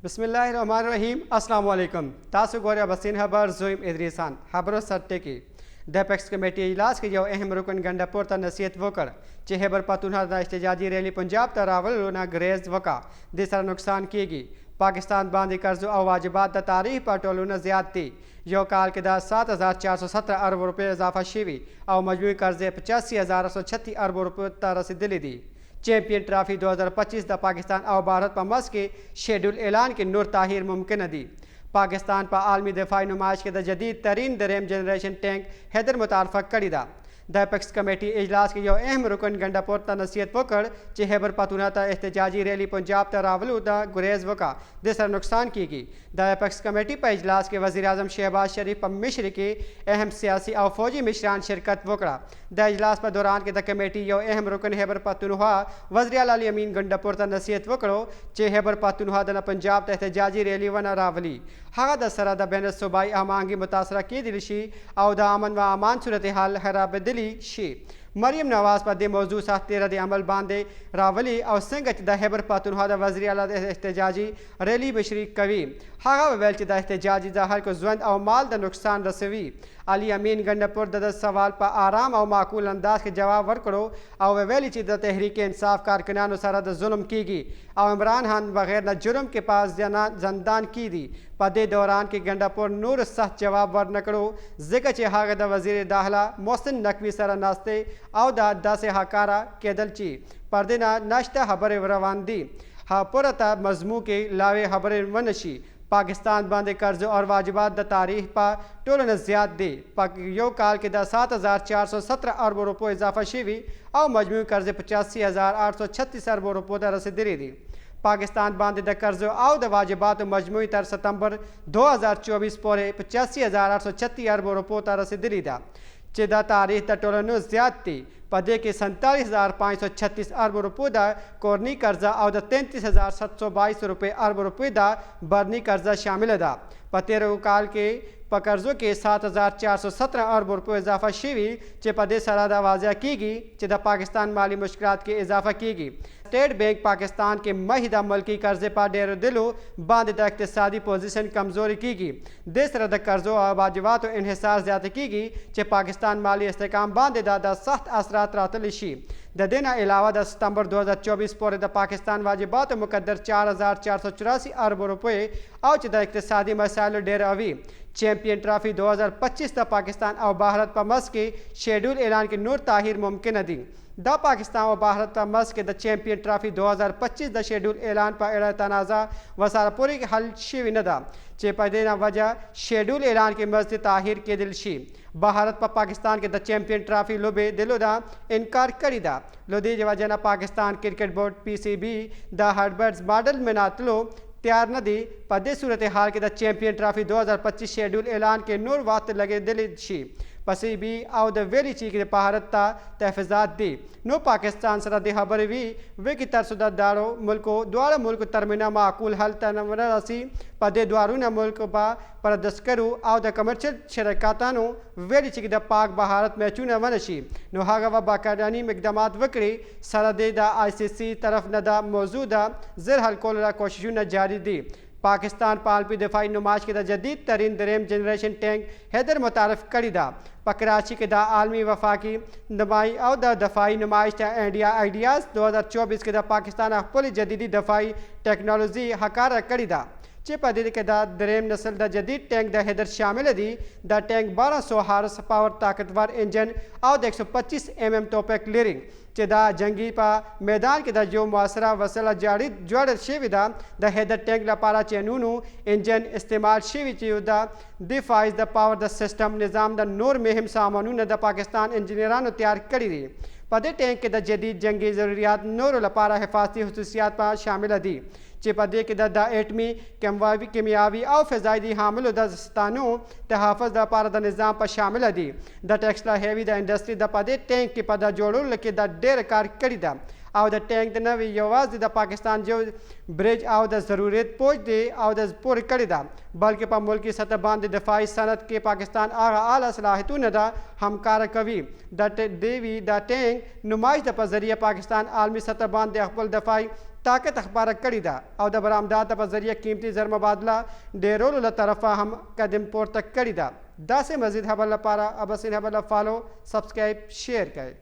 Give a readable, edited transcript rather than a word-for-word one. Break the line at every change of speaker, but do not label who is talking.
بسم الله الرحمن الرحیم. السلام علیکم. تاسو ګورئ اباسین خبر، زویم ادریس خان. خبرو سرټکی: د اپیکس کمیټې اجلاس کې یو اهم رکن ګنډاپور ته نصیحت وکړ چې خیبر پښتونخوا د احتجاجي ریلی پنجاب ته راولو نه ګریز وکا، د سره نقصان کیږي. پاکستان باندې قرضو او واجبات د تاریخ په ټولو زیات دي. یو کال کې د 7417 ارب روپۍ اضافه شوي او مجموعي قرضې 85,136 ارب روپیو ته رسېدلې دي. چیمپئن ټرافي 2025 د پاکستان او بھارت په منځ کې شیډول اعلان کې نور تاخیر ممکن دي. پاکستان په عالمي دفاعي نمایش کې د جدید ترین دریم جنریشن ټانک حیدر متعارف کړی ده. د اپیکس کمیټې اجلاس کې یو اهم رکن ګنډاپور ته نصیحت وکړ چې خیبر پښتونخوا ته احتجاجي ریلی پنجاب ته راولو ته ګریز وکا، د سره نقصان کیږي. د اپیکس کمیټې په اجلاس کې وزیر اعظم شهباز شریف په مشرۍ کې اهم سیاسي او فوجي مشران شرکت وکړه. د اجلاس په دوران کې د کمیټې یو اهم رکن خیبر پښتونخوا وزیر اعلی امین ګنډاپور ته نصیحت وکړو چې خیبر پښتونخوا د پنجاب ته احتجاجي ریلی ونه راولي، هغه د سره د بین الصوبایي هماهنګي متاثره کېدلی شي او د امن و امان صورتحال خرابېدلی شي. مریم نواز په دې موضوع سخت رد عمل باندې راولي او څنګه چې د خیبر پښتونخوا د وزیر اعلی د احتجاجي ریلی مشري کوي. هغه وویل چې د احتجاجي د خلکو ژوند او مال د نقصان رسوي. علي امین ګنډاپور د سوال په آرام او معقول انداز کې جواب ورکړو او وویل چې د تحریک انصاف کارکنانو سره د ظلم کیږي او عمران خان بغیر نه جرم کې په زندان کې دي. په دې دوران کې ګنډاپور نور سخت جواب ورنکړو، ځکه چې هغه د وزیر داخله محسن نقوي سره ناسته او د داسې حکاره کېدل چې پر دې نه نشته خبرې روان دي، پرته مضمون کې لاوې خبرې ونشي. پاکستان باندې قرض او واجبات د تاریخ په ټولو نه زیات دي. په یو کال کې د 7417 ارب روپو اضافه شوي او مجموعي قرضې 85,836 ارب روپو ته رسېدلي دي. پاکستان باندې د قرضو او د واجباتو مجموعي تر ستمبر 2024 پورې 85,836 ارب روپو ته رسېدلې ده چې دا تاریخ د ټولو نه زیات دي. په دې کې 47,536 ارب روپو د کورنی قرضه او د 33,722 روپے ارب روپے د بهرني قرضه شامل ده. په تیرو کال کې په قرضو کې 7417 ارب روپو اضافه شوي چې په دې سره دا واضح کیږي چې د پاکستان مالی مشکلات کې اضافه کیږي. سټیټ بانک پاکستان کې مخې د ملکی قرضې په ډېرېدلو باندې د اقتصادي پوزیشن کمزوري کیږي. دې سره د قرضو او واجباتو انحصار زیات کیږي چې پاکستان مالی استحکام باندې دا د سخت اثرات راتلی شي. د دې نه علاوه د ستمبر 2024 پورې د پاکستان واجباتو مقدر 4484 ارب روپۍ او چې د اقتصادي مسایلو ډېروي. چیمپئن ټرافي 2025 د پاکستان او بھارت په منځ کې شیډول اعلان کې نور تاخیر ممکن دي. د پاکستان او بھارت په منځ کې د چیمپئن ټرافي 2025 د شیډول اعلان په اړه تنازع وسره پورې حل شوې نه ده چې په دې نه وجه شیډول اعلان کې مزید تاخیر کېدل شي. بھارت په پاکستان کې د چیمپئن ټرافي لوبې دلو دا انکار کړی ده. له دې وجه نه پاکستان کرکټ بورډ پی سی بي د هایبرډ ماډل مناتلو تیار نه دی. په دې صورتحال کې د چیمپئن ټرافي 2025 شیډول اعلان کې نور وخت لګېدلی شي. پسې بي او د ویلي چې د بھارت ته تحفظات دي، نو پاکستان سره د خبرې وي وکي تر څو د داړو ملکو دواړو ملکو ترمنځ معقول حل ته نه رسي. په دې دواړو ملکو په پر دسکرو او د کمرشل شرکتانو ویلي چې د پاک بهارت میچونه ونه شي، نو هغه به باقاعداني اقدامات وکړي. سره دې د آی سي سي طرف نه د موضوع د زر حل کولو کوششونه جاري دي. پاکستان په عالمي دفاعي نمایش کې د جدید ترین دریم جنریشن ټانک حیدر متعارف کړی ده. په کراچي کې د عالمي وفاقي نمایش او د دفاعي نمایش د انډیا آیډیاز 2024 کې د پاکستان خپل جدیدي دفاعي ټکنالوژي حکاره کړې ده چې په دې کې د دریم نسل د جدید ټانک د حیدر شامل دي. د ټانک 1200 هارس پاور طاقتور انجن او د 125 ایم ایم توپک لري چې دا جنگي په میدان کې د یو موثره وسیله جاړي جوړه شوې ده. د حیدر ټانک لپاره چینونو انجن استعمال شوی چې د دفاعي د پاور د سیستم نظام د نور مهم سامانونه د پاکستان انجنیرانو تیار کړي دي. په دې ټانک کې د جدید جنگي ضروریات نورو لپاره حفاظتي خصوصیات په شامل دي چې په دې کې د اټمي، کیمیاوي او فضایي حاملو د ستانو تحفظ لپاره د نظام په شامل دي. د ټیکسلا هیوي د انډستری د په دې ټانک کې په د جوړولو کې د ډېر کار کړی ده او د ټانک د نوې یوازې د پاکستان یو برج او د ضرورت پوج دی او د پورې کړی ده، بلکې په ملکی سطح باندې دفاعي صنعت کې پاکستان هغه اعلی صلاحیتونه ده همکار کوي. د دیوی د ټانک نمایش د په ذریعه پاکستان عالمي سطح باندې خپل دفاعي طاقت خپاره کړې ده او د برآمدات په ذریعه قیمتي زرمبادله ډیرولو له طرفه هم قدم پورته کړې ده. داسې مزید خبر لپاره اباسین خبر له فالو، سبسکرایب، شیر کړئ.